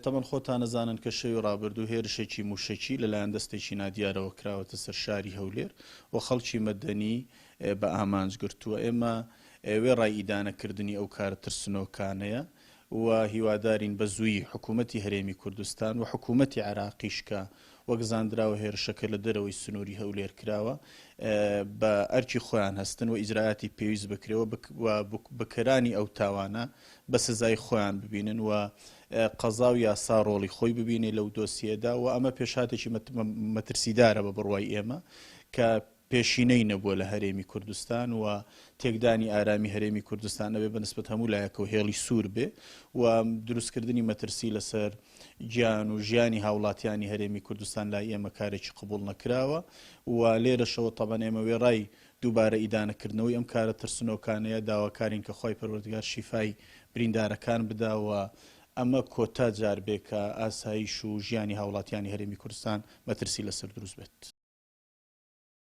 تەبعەن خۆتان ئەزانن کە شەوی ڕابردوو هێرشێکی موشەکی لەلایەن دەستێکی نادیارەوە کراوەتە سەر شاری هەولێر و خەڵکی مەدەنی بە ئامانج گرتووە. ئێمە وێڕای ئیدانەکردنی ئەو کارە ترسنۆکانەیە و هیوادارین بە زوویی حکوومەتی هەرێمی کوردستان و حکوومەتی عێراقیش کە وەک زاندراوە هێرشەکە لە دەرەوەی سنووری هەولێر کراوە بە ئەرکی خۆیان هەستن و ئیجرائاتی پێویست بکرێ و بکەرانی ئەو تاوانە بە سزای خۆیان ببینن و قەزا و یاسا ڕۆڵی خۆی ببینێ لەو دۆسیەدا و ئەمە پێشهاتێکی مەترسیدارە بە بڕوای ئێمە کە پێشینەی نەبووە لە هەرێمی کوردستان و تێکدانی ئارامی هەرێمی کوردستان ئەبێ بە نسبەت هەموو لایەکەوە هێڵی سوور بێ و دروستکردنی مەترسی لەسەر گیان و ژیانی هاوڵاتیانی هەرێمی کوردستان لای ئێمە کارێکی قبوڵ نەکراوە و لێرەشەوە تەبەن ئێمە وێڕای دووبارە ئیدانەکردنەوەی ئەم کارە ترسنۆکانەیە داواکارین کە خوای پەروەردگار شیفای بریندارەکان بدا و ئەمە کۆتا جار بێ کە ئاسایش و ژیانی هاوڵاتیانی هەرێمی کوردستان مەترسی لەسەر دروست بێت.